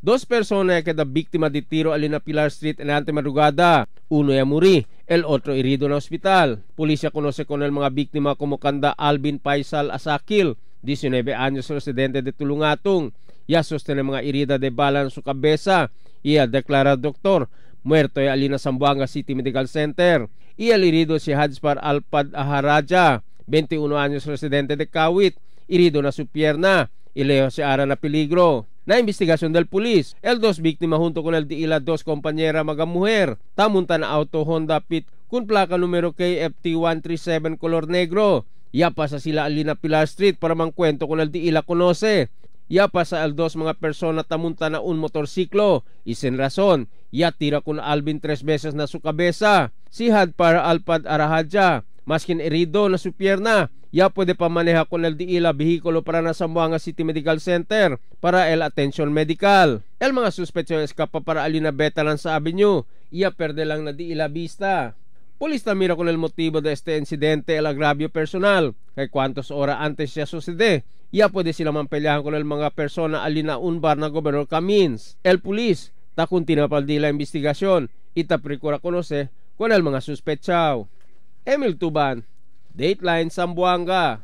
Dos personas queda víctima de tiro alina Pilar Street en ante madrugada. Uno ya muri, el otro herido na hospital. Policía conoce con el mga víctima como kanda Alvin Paisal Asakil, 19 años, residente de Tulungatung. Ya sostiene mga herida de bala en su cabeza. Y ya declara doctor, muerto ya alina Zamboanga City Medical Center. Y el herido si Hajpar Alpad Aharaja, 21 años, residente de Kawit, herido na su pierna. Y leo si ara na peligro. Na investigación del pulis, el dos víctima junto con el diila dos compañera mga mujer, tamunta na auto Honda Fit con placa número KFT 137 color negro. Ya pasa sila alina Pilar Street para mangkwento con el diila conoce. Ya pasa el dos mga persona tamunta na un motorsiklo. Y sin razón, ya tira con Alvin 3 veces na su cabeza. Si Hadpar Alpad Arahadja, maskin herido na su pierna, ya puede pa maneja con el diila vehículo para na Zamboanga City Medical Center para el attention medical. El mga suspetso escapa para alina Veterans Avenue, ya perde lang na diila vista. Pulis mira con el motivo de este incidente el agravio personal, kay cuantos hora antes siya sucede, ya puede sila mampelyahan con el mga persona alina un bar na Gobernador Camins. El pulis ta continua pal la investigación y ta procura conoce con el mga suspetsaw. Emil Tuban, Dateline Zamboanga.